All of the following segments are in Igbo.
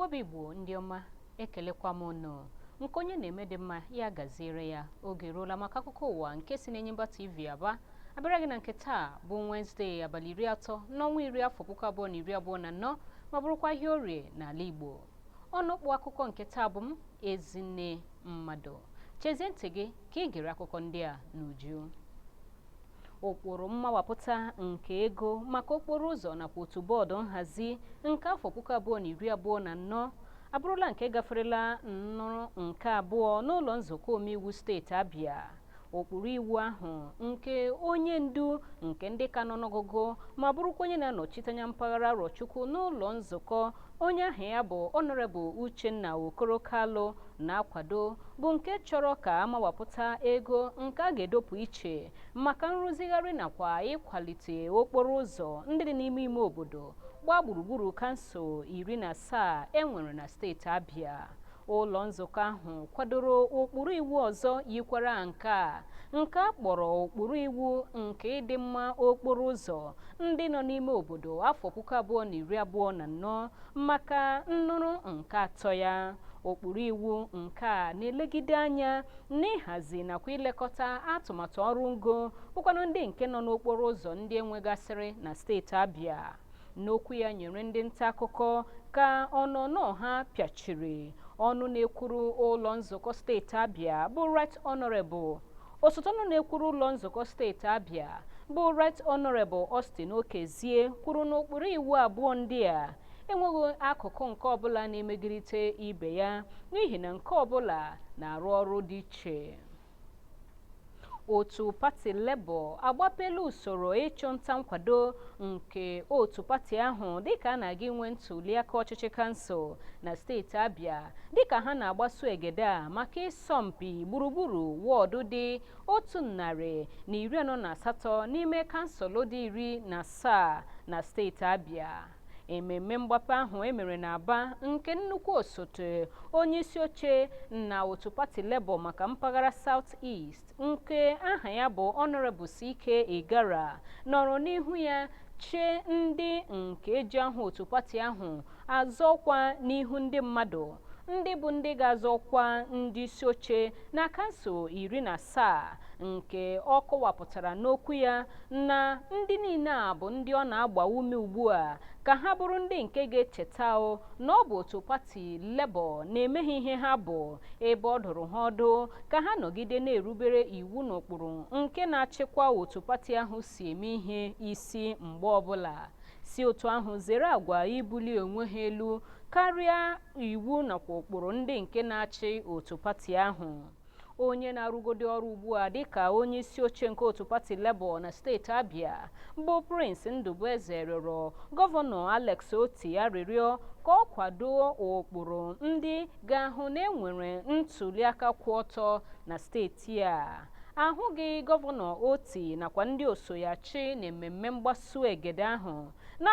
Igbo bụ Igbo ndị ọma, ekelekwa m unu. Nke onye na-eme dị mma, ya gaziere ya. Oge eruola maka akụkọ ụwa nke si n'Enyimba TV Aba abịara gị na nke taa bụ Wednesday, abalị 30 n'ọnwa 10, afọ 2024, ma bụrụkwa ihe Orie n'ala Igbo. Ọnụkpụ akụkọ nke taa bụ m, Ezinne Mmadụ. Chezie ntị gị ka ị gere akụkọ ndị a n'uju. Ụkpụrụ mmawapụta nke ego maka okporo ụzọ nakwa otu bọọdụ nhazi nke afọ 2024 abụrụla nke gaferela nnụrụ nke abụọ n'ụlọ nzukọ omeiwu steeti Abịa. Ụkpụrụ iwu ahụ, nke onye ndu nke ndị ka nọ n'ọgụgụ ma bụrụkwa onye na-anọchite anya mpaghara Arọchukwu n'ụlọ nzukọ, onye aha ya bụ Honorable Uchenna Okoro Kalụ na-akwado, bụ nke chọrọ ka amawapụta ego nke a ga-edopụ iche maka nrụzigharị nakwa ịkwalite okporo ụzọ ndị dị n'ime ime obodo gbaa gburugburu kansụl 17 e nwere na steeti Abịa. Ụlọ nzukọ ahụ kwadoro ụkpụrụ iwu ọzọ yikwara nke a, nke a kpọrọ ụkpụrụ iwu nke ịdị mma okporo ụzọ ndị nọ n'ime obodo afọ 2024, maka nnụrụ nke atọ ya. Ụkpụrụ iwu nke a na-elegide anya n'ịhazi nakwa ilekọta atụmatụ ọrụ ngo bụkwanụ ndị nke nọ n'okporo ụzọ ndị enwegasịrị na steeti Abịa. N'okwu ya nyere ndị nta akụkọ ka ọnọnọ ha pịachiri, ọnụ na-ekwuru ụlọ nzukọ steeti Abịa bụ Right Honorable, osote ọnụ na-ekwuru ụlọ nzukọ steeti Abịa bụ Right Honorable Austin Okezie, kwuru na ụkpụrụ iwu abụọ ndị a enweghị akụkụ nke ọbụla na-emegirite ibe ya, n'ihi na nke ọbụla na-arụ ọrụ dị iche. Otu pati Labour agbapela usoro ịchụ nta nkwado nke otu pati ahụ dịka a na-aga inwe ntuliaka ọchịchị kansụl na steeti Abịa, dịka ha na-agbaso egede a maka ịsọmpi gburugburu wọọdụ dị 148 n'ime kansụl dị 17 na steeti Abịa. Ememme mgbape ahụ emere n'Aba, nke nnukwu osote onye isi oche na otu pati Labour maka mpaghara South East, nke aha ya bụ Honorable CK Igara, nọrọ n'ihu ya chee ndị nke eji aha otu pati ahụ azọ ọkwa n'ihu ndị mmadụ, ndị bụ ndị ga-azọ ọkwa ndị isi oche na kansụl 17, nke ọ kọwapụtara n'okwu ya na ndị niile a bụ ndị ọ na-agba ume ugbu a ka ha bụrụ ndị nke ga-echeta na ọ bụ otu pati Labour na-emeghe ihe ha bụ, ebe ọ dụrụ ha ọdụ ka ha nọgide na-erubere iwu na ụkpụrụ nke na-achịkwa otu pati ahụ si eme ihe isi mgbe ọbụla, si otu ahụ zere agwa ibuli onwe ha elu karịa iwu nakwa ụkpụrụ ndị nke na-achị otu pati ahụ. Onye na-arụgodi ọrụ ugbu a dịka onye isi oche nke otu pati Labour na steeti Abịa bụ Prince Ndubueze rịọrọ gọvanọ Alex Otti arịrịọ ka ọ kwado ụkpụrụ ndị ga-ahụ na enwere ntuliaka kwụ ọtọ na steeti a. Ahụghị gọvanọ Otti nakwa ndị oso ya chi na mmemme mgbaso egede ahụ,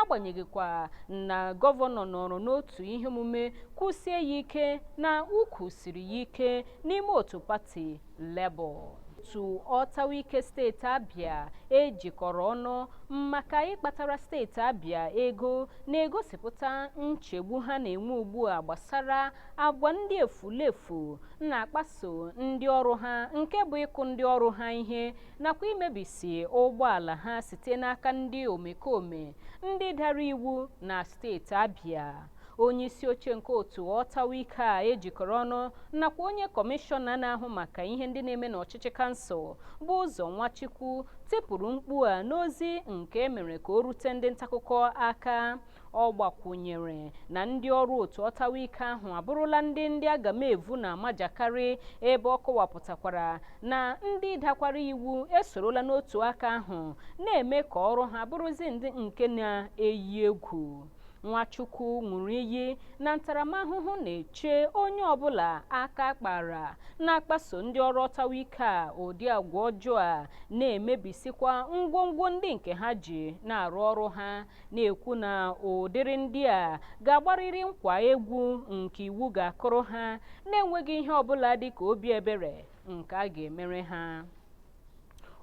n'agbanyeghịkwa na gọvanọ nọrọ n'otu ihe omume kwụsie ya ike na ukwu siri ya ike n'ime otu pati Labour. Otu ọtawa ike steeti Abịa ejikọrọ ọnụ maka ịkpatara steeti Abịa ego na-egosipụta nchegbu ha na-enwe ugbu a gbasara agwa ndị efulefu na-akpaso ndị ọrụ ha, nke bụ ịkụ ndị ọrụ ha ihe nakwa imebisi ụgbọala ha site n'aka ndị omekome ndị dara iwu na steeti Abịa. Onye isi oche nke otu ọtawa ike a ejikọrọ ọnụ nakwa onye kọmishọna na-ahụ maka ihe ndị na-eme n'ọchịchị kansụl bụ Ụzọ Nwachukwu tipụrụ mkpu a n'ozi nke emere ka o rute ndị ntaakụkọ aka. Ọ gbakwunyere na ndị ọrụ otu ọtawa ike ahụ abụrụla ndị agamevu na-amajakarị, ebe ọ kọwapụtakwara na ndị dakwara iwu esorola n'otu aka ahụ na-eme ka ọrụ ha bụrụzi ndị nke na-eyi egwu. Nwachukwu ṅụrụ iyi na ntaramahụhụ na-eche onye ọbụla aka kpara na-akpaso ndị ọrụ ọtawa ike a ụdị agwa ọjọọ a, na-emebisikwa ngwongwo ndị nke ha ji na-arụ ọrụ ha, na-ekwu na ụdịrị ndị a ga-agbarịrị nkwa egwu nke iwu ga-akụrụ ha na-enweghị ihe ọbụla dị ka obi ebere nke a ga-emere ha.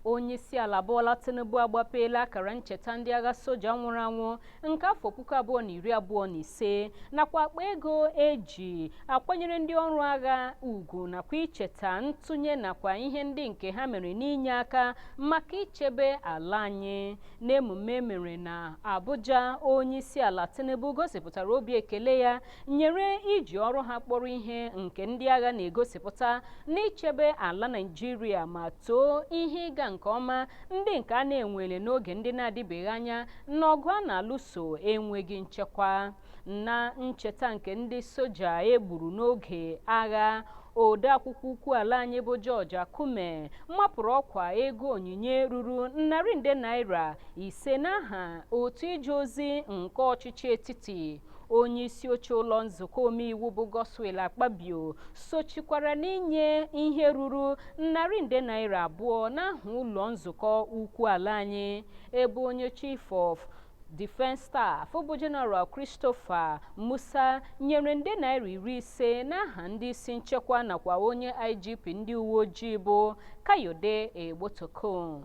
Onyeisiala Bola Tinubu agbapeela akara ncheta ndị agha soja nwụrụ anwụ nke afọ 2025 nakwa akpa ego eji akwanyere ndị ọrụ agha ugwu nakwa icheta ntụnye nakwa ihe ndị nke ha mere n'inye aka maka ichebe ala anyị. N'emume mere na Abuja, Onyeisiala Tinubu gosipụtara obi ekele ya nyere iji ọrụ ha kpọrọ ihe nke ndị agha na-egosipụta n'ichebe ala Naịjirịa ma too ihe ịga nke ọma ndị nke a na-enwere n'oge ndị na-adịbeghị anya n'ọgụ a na-alụso enweghị nchekwa. Na ncheta nke ndị soja e gburu n'oge agha, odeakwụkwọ ukwu ala anyị bụ George Akume mapụrụ ọkwa ego onyinye ruru narị nde naira 5 n'aha otu ije ozi nke ọchịchị etiti. Onye isi oche ụlọ nzukọ omeiwu bụ Godswill Akpabio sochikwara n'inye ihe ruru narị nde naira 2 n'aha ụlọ nzukọ ukwu ala anyị, ebe onye Chief of Defense Staff bụ General Christopher Musa nyere nde naira 50 n'aha ndị isi nchekwa nakwa onye IGP ndị uwe ojii bụ Kayode Egbetokun.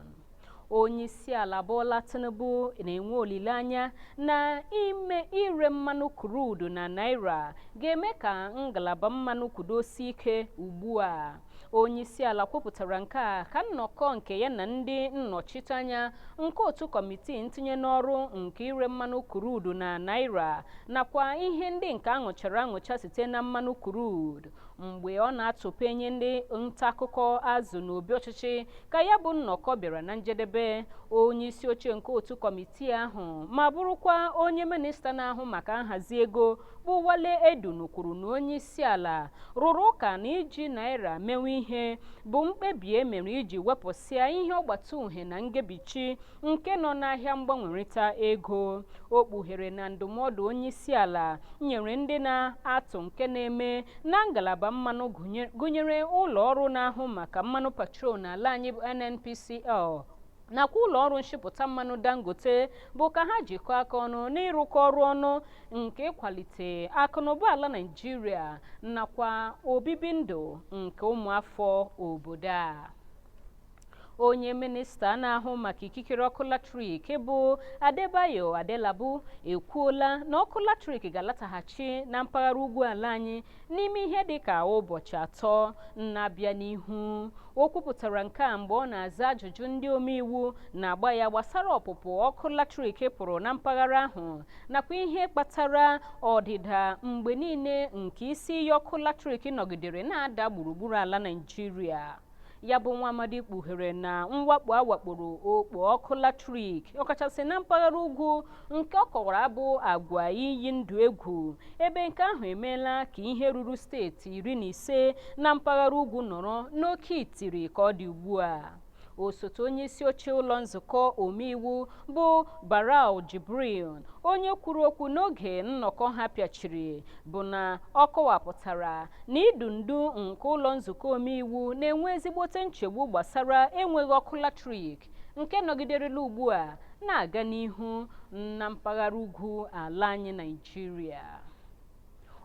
Onyeisiala Bola Tinubu na-enwe olileanya na ime ire mmanụ crude na naira ga-eme ka ngalaba mmanụ kwudosie ike ugbu a. Onyeisiala kwupụtara nke a ka nnọkọ nke ya na ndị nnọchiteanya nke otu kọmitii ntinye n'ọrụ nke ire mmanụ crude na naira nakwa ihe ndị nke aṅụchara aṅụcha site na mmanụ crude. Mgbe ọ na-atụpenye ndị nta akụkọ azụ n'obi ọchịchị ka ya bụ nnọkọ bịara na njedebe, onye isi oche nke otu kọmitii ahụ ma bụrụkwa onye minista na-ahụ maka nhazi ego bụ Wale Edun kwuru na onye isi ala rụrụ ụka na iji naira mewe ihe bụ mkpebi e mere iji wepụsịa ihe ọgbata uhie na ngebichi nke nọ n'ahịa mgbanwerịta ego. O kpughere na ndụmọdụ onye isi ala nyere ndị na-atụ nke na-eme na ngalaba mmanụ, gụnyere ụlọ ọrụ na-ahụ maka mmanụ petrol n'ala anyị bụ NNPCL nakwa ụlọ ọrụ nshipụta mmanụ Dangote, bụ ka ha jikọọ aka ọnụ n'ịrụkọ ọrụ ọnụ nke ịkwalite akụnụba ala Naịjirịa nakwa obibi ndụ nke ụmụafọ obodo a. Onye minista na-ahụ maka ikikere ọkụ latrik bụ Adebayo Adelabu ekwuola na ọkụ latrik ga-alataghachi na mpaghara ugwu ala anyị n'ime ihe dị ka ụbọchị 3 na-abịa n'ihu. O kwupụtara nke a mgbe ọ na-aza ajụjụ ndị omeiwu na-agba ya gbasara ọpụpụ ọkụ latrik pụrụ na mpaghara ahụ nakwa ihe kpatara ọdịda mgbe niile nke isi iyi ọkụ latrik nọgidere na-ada gburugburu ala Naịjirịa. Ya bụ nwa amadi kpughere na mwakpo awakporo okpo ọkụ latrik, ọkachasị na mpaghara ugwu, nke ọ kọwara bụ agwa iyi ndụ egwu, ebe nke ahụ emeela ka ihe ruru steeti 15 na mpaghara ugwu nọrọ n'oke itiri ka ọ dị ugbu a. Osote onye isi oche ụlọ nzukọ omeiwu bụ Barau Jibril, onye kwuru okwu n'oge nnọkọ ha pịachiri, bụ na ọ kọwapụtara na idu ndu nke ụlọ nzukọ omeiwu na-enwe ezigbote nchegbu gbasara enweghị ọkụ latrik nke nọgiderela ugbu a na-aga n'ihu na mpaghara ugwu ala anyị Naịjirịa.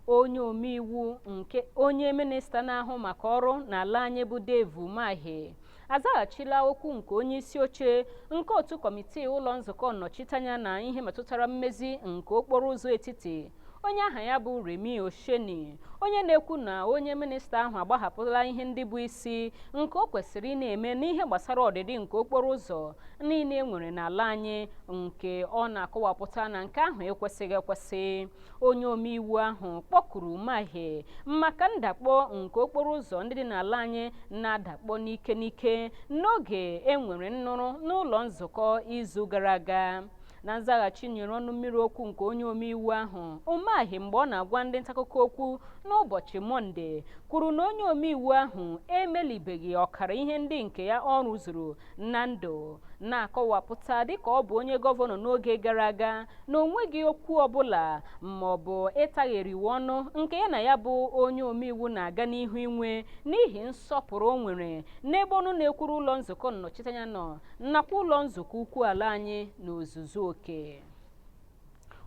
Onye omeiwu nke onye minista na-ahụ maka ọrụ n'ala anyị bụ Dave Umahi azaghachila okwu nke onye isi oche nke otu kọmitii ụlọ nzukọ nnọchiteanya na ihe metụtara mmezi nke okporo ụzọ etiti, onye aha ya bụ Remi Oseni, onye na-ekwu na onye minista ahụ agbahapụla ihe ndị bụ isi nke o kwesịrị ị na-eme n'ihe gbasara ọdịdị nke okporo ụzọ niile e nwere n'ala anyị, nke ọ na-akọwapụta na nke ahụ ekwesịghị ekwesị. Onye omeiwu ahụ kpọkuru Umahi maka ndakpọ nke okporo ụzọ ndị dị n'ala anyị na-adakpọ n'ike n'ike n'oge e nwere nnụrụ n'ụlọ nzukọ izu gara aga. Na nzaghachi nyere ọnụ mmiri okwu nke onye omeiwu ahụ, Umahi, mgbe ọ na-agwa ndị ntaakụkọ okwu n'ụbọchị Mọnde, kwuru na onye omeiwu ahụ emelibeghị ọkara ihe ndị nke ya ọ rụzuru na ndụ, na-akọwapụta dịka ọ bụ onye gọvanọ n'oge gara aga na o nweghị okwu ọbụla ma ọ bụ ịtagheriwe ọnụ nke ya na ya bụ onye omeiwu na-aga n'ihu inwe n'ihi nsọpụrụ o nwere n'ebe ọnụ na-ekwuru ụlọ nzukọ nnọchiteanya nọ nakwa ụlọ nzukọ ukwu ala anyị n'ozuzu oke.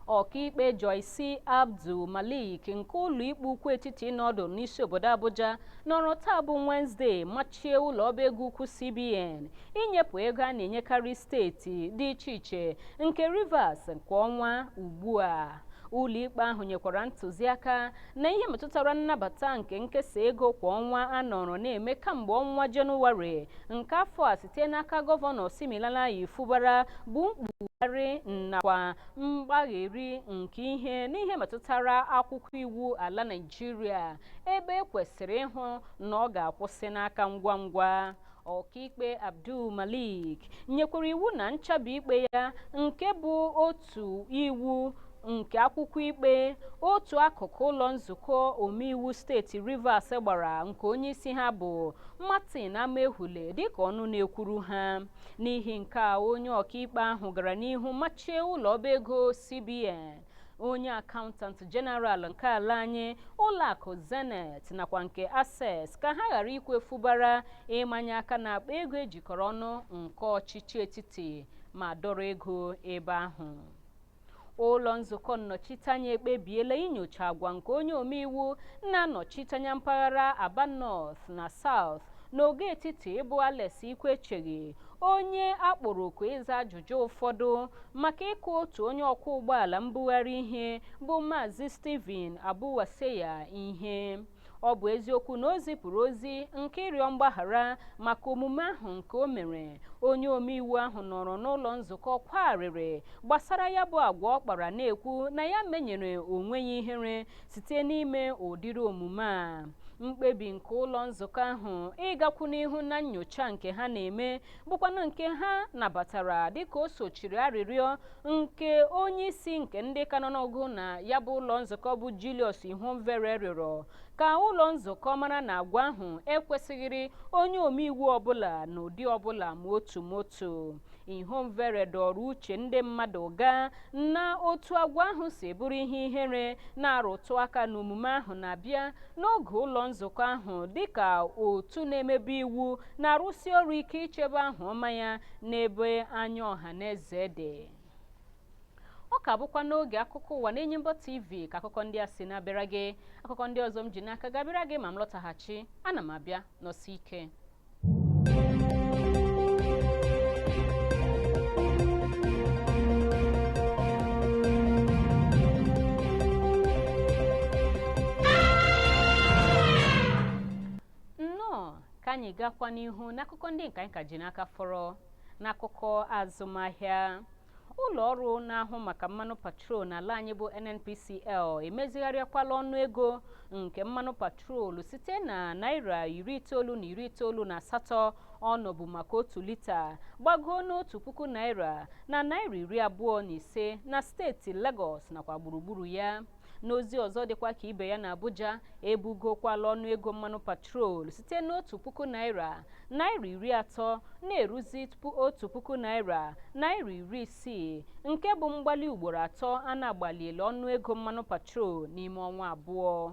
Ọkaikpe Joyce Abdul Malik nke ụlọikpe ukwu etiti nọdụ n'isi obodo Abuja nọrọ taa bụ Wenezdee machie ụlọ ọba ego ukwu CBN inyepụ ego a na-enyekarị steeti dị iche iche nke Rivers kwa ọnwa ugbu a. Ụlọikpe ahụ nyekwara ntụziaka na ihe metụtara nnabata nke nkesa ego kwa ọnwa a nọrọ na-eme kamgbe ọnwa Jenụwarị nke afọ a site n'aka Gọvanọ Siminalayi Fubara bụ mkpugharị nakwa mgbagheri nke ihe n'ihe metụtara akwụkwọ iwu ala Naịjirịa, ebe e kwesịrị ịhụ na ọ ga-akwụsị n'aka ngwa ngwa. Ọkaikpe Abdul Malik nyekwara iwu na nchabi ikpe ya nke bụ otu iwu nke akwụkwọ ikpe otu akụkụ ụlọ nzukọ omeiwu steeti Rivers gbara nke onyeisi ha bụ Martin Amaehule dịka ọnụ na-ekwuru ha. N'ihi nke a, onye ọkaikpe ahụ gara n'ihu machie ụlọ ọba ego CBN, onye akaụntant jeneral nke ala anyị, ụlọakụ Zenith nakwa nke Access ka ha ghara ikwe Fubara ịmanye aka n'akpa ego ejikọrọ ọnụ nke ọchịchị etiti ma dọrọ ego ebe ahụ. Ụlọ nzukọ nnọchiteanya ekpebiela inyocha agwa nke onye omeiwu na-anọchiteanya mpaghara Aba North na South n'ogo etiti ịbụ Alex Ikwecheghi, onye akpọrọ oku ịza ajụjụ ụfọdụ maka ịkụ otu onye ọkwọ ụgbọala mbugharị ihe bụ Maazị Stephen Abuwaseya ihe. Ọ bụ eziokwu na o zipụrụ ozi nke ịrịọ mgbaghara maka omume ahụ nke o mere. Onye omeiwu ahụ nọrọ n'ụlọ nzukọ kwarịrị gbasara ya bụ agwa ọ kpara, na-ekwu na ya menyere onwe ya ihere site n'ime ụdịrị omume a. Mkpebi nke ụlọ nzukọ ahụ ịgakwu n'ihu na nnyocha nke ha na-eme bụkwanụ nke ha nabatara dịka o sochiri arịrịọ nke onye isi nke ndị ka nọ n'ọgụ na ya bụ ụlọ nzukọ bụ Julius Ihonvere rịọrọ ka ụlọ nzukọ mara na agwa ahụ ekwesịghịrị onye omeiwu ọbụla n'ụdị ọbụla ma otu moto. Ihonvere dọrọ uche ndị mmadụ gaa na otu agwa ahụ si bụrụ ihe ihere, na-arụtụ aka n'omume ahụ na-abịa n'oge ụlọ nzukọ ahụ dịka otu na-emebe iwu na-arụsi ọrụ ike ichebe aha ọma ya n'ebe anya ọha na eze dị. Ọ ka bụkwa n'oge akụkọ ụwa n'Enyimba TV ka akụkọ ndị a si na-abịara gị. Akụkọ ndị ọzọ m ji n'aka ga-abịara gị ma m lọtaghachi. Ana m abịa, nọsi ike. Nnọọ, ka anyị gakwa n'ihu n'akụkọ ndị nke anyị ka ji n'aka fọrọ. N'akụkọ azụmahịa, ụlọ ọrụ na-ahụ maka mmanụ patrol n'ala anyị bụ NNPCL emezigharịakwala ọnụego nke mmanụ patrol site na naira 998 ọnọbụ maka otu lita gbagoo n'otu puku naira na naira 25 na steeti Lagos nakwa gburugburu ya. N'ozi ọzọ dịkwa ka ibe ya, na Abuja ebugokwala ọnụego mmanụ patrol site n'otu puku naira naira 30 na-eruzi otu puku naira naira 60, nke bụ mgbali ugboro atọ a na-agbaliela ọnụego mmanụ patrol n'ime ọnwa 2.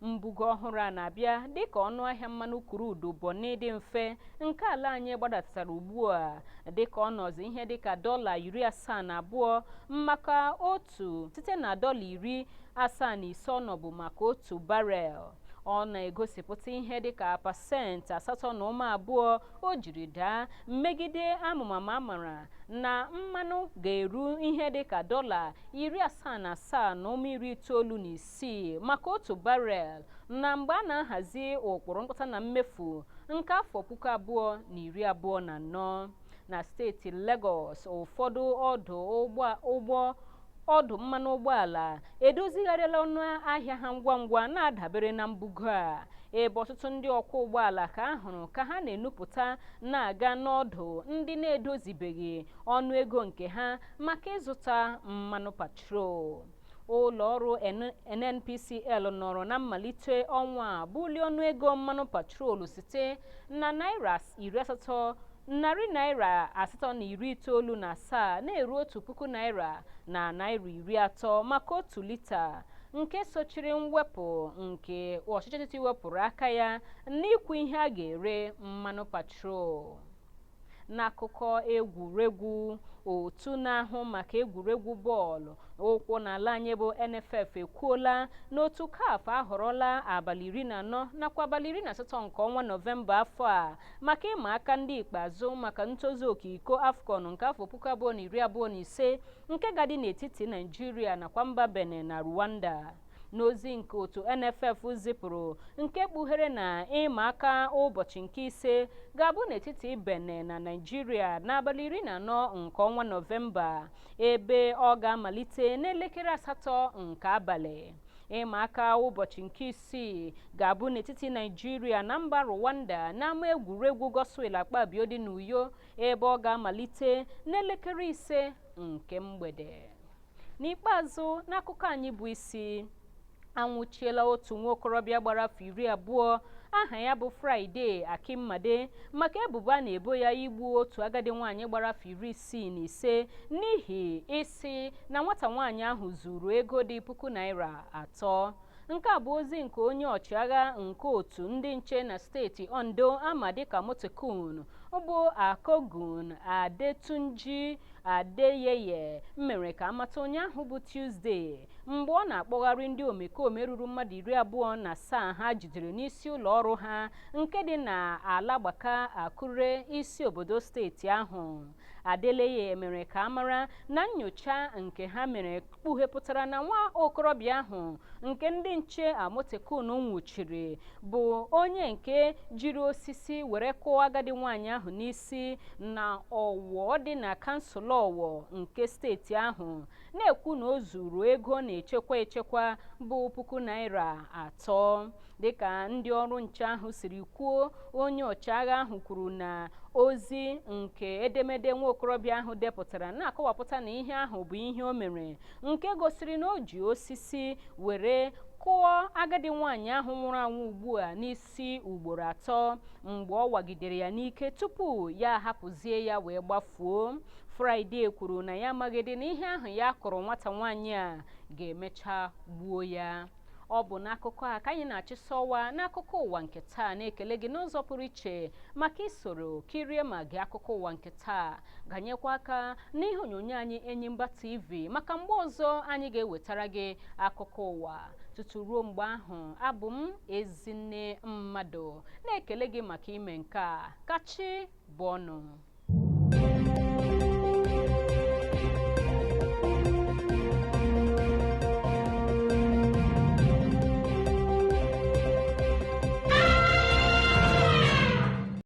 Mbugo ọhụrụ a na-abịa dịka ọnụahịa mmanụ crude Bonny dị mfe nke ala anyị gbadatara ugbu a, dịka ọ nọzi ihe dịka dọla 72 maka otu site na dọla 75 ọnọbụ maka otu barrel. Ọ na-egosipụta ihe dịka 8.2% o jiri daa megide amụma amara na mmanụ ga-eru ihe dịka dọla 77.96 maka otu barrel na mgbe a na-ahazi ụkpụrụ mkpata na mmefu nke afọ 2024. Na steeti Lagos, ụfọdụ ọdụ ụgbọ ọdụ mmanụ ụgbọala edozigharịala ọnụ ahịa ha ngwa ngwa na-adabere na mbugo a, ebe ọtụtụ ndị ọkwọ ụgbọala ka a hụrụ ka ha na-enupụta na-aga n'ọdụ ndị na-edozibeghị ọnụego nke ha maka ịzụta mmanụ patrol. Ụlọ ọrụ NNPCL nọrọ na mmalite ọnwa a bulie ọnụego mmanụ patrol site na naira 80, narị naira 897 na-eru otu puku naira na naira 30 maka otu lita, nke sochiri mwepụ nke ọchịchị etiti wepụrụ aka ya n'ikwu ihe a ga-ere mmanụ patrol. N'akụkọ egwuregwu, otu na-ahụ maka egwuregwu bọọlụ ụkwụ n'ala anyị bụ NFF ekwuola na otu CAF ahọrọla abalị 14 nakwa abalị 18 nke ọnwa Nọvemba afọ a maka ịma aka ndị ikpeazụ maka ntozu oke iko AFCON nke afọ 2025 nke ga-adị n'etiti Naịjirịa nakwa mba Benin na Rwanda. N'ozi nke otu NFF zipụrụ nke kpughere na ịma aka ụbọchị nke ise ga-abụ n'etiti Benin na Naịjirịa n'abalị 14 nke ọnwa Nọvemba, ebe ọ ga-amalite n'elekere 8 nke abalị. Ịma aka ụbọchị nke isii ga-abụ n'etiti Naịjirịa na mba Rwanda n'ama egwuregwu Godswill Akpabio dị n'Uyo, ebe ọ ga-amalite n'elekere 5 nke mgbede. N'ikpeazụ, n'akụkọ anyị bụ isi, anwụchiela otu nwa okorobịa gbara afọ 20 aha ya bụ Friday Akinmade maka ebubo a na-ebo ya igbu otu agadi nwaanyị gbara afọ 65 n'ihi isi na nwata nwaanyị ahụ zuru ego dị ₦3,000. Nke a bụ ozi nke onye ọchịagha nke otu ndị nche na steeti Ondo ama dịka Motekun bụ Akogun Adetunji Adeyeye mere ka amata ụnyaahụ bụ Tuzdee mgbe ọ na-akpọgharị ndị omekome ruru mmadụ 27 ha jidere n'isi ụlọ ọrụ ha nke dị na Alagbaka, Akure, isi obodo steeti ahụ. Adeleye mere ka amara na nnyocha nke ha mere kpughepụtara na nwa okorobịa ahụ nke ndị nche Amotekun nwụchiri bụ onye nke jiri osisi were kụọ agadi nwaanyị ahụ n'isi na Ọwọ dị na kansụl Ọwọ nke steeti ahụ, na-ekwu na o zuru ego na-echekwa echekwa bụ ₦3,000. Dịka ndị ọrụ nche ahụ siri kwuo, onye ọchịagha ahụ kwuru na ozi nke edemede nwa okorobịa ahụ depụtara na-akọwapụta na ihe ahụ bụ ihe o mere nke gosiri na o ji osisi were kụọ agadi nwaanyị ahụ nwụrụ anwụ ugbu a n'isi ugboro 3 mgbe ọ wagidere ya n'ike tupu ya ahapụzie ya wee gbafuo. Friday kwuru na ya amaghịdị na ihe ahụ ya kụrụ nwata nwaanyị a ga-emecha gbuo ya. Ọ bụ n'akụkọ a ka anyị na-achịsa ọwa n'akụkọ ụwa nke taa, na-ekele gị n'ụzọ pụrụ iche maka isoro kirie ma gee akụkọ ụwa nke taa. Ganyekwa aka n'ihe onyonyo anyị Enyimba TV maka mgbe ọzọ anyị ga-ewetara gị akụkọ ụwa. Tutu ruo mgbe ahụ, abụ m Ezinne Mmadụ na-ekele gị maka ime nke a. Kachi bụ ọnụ.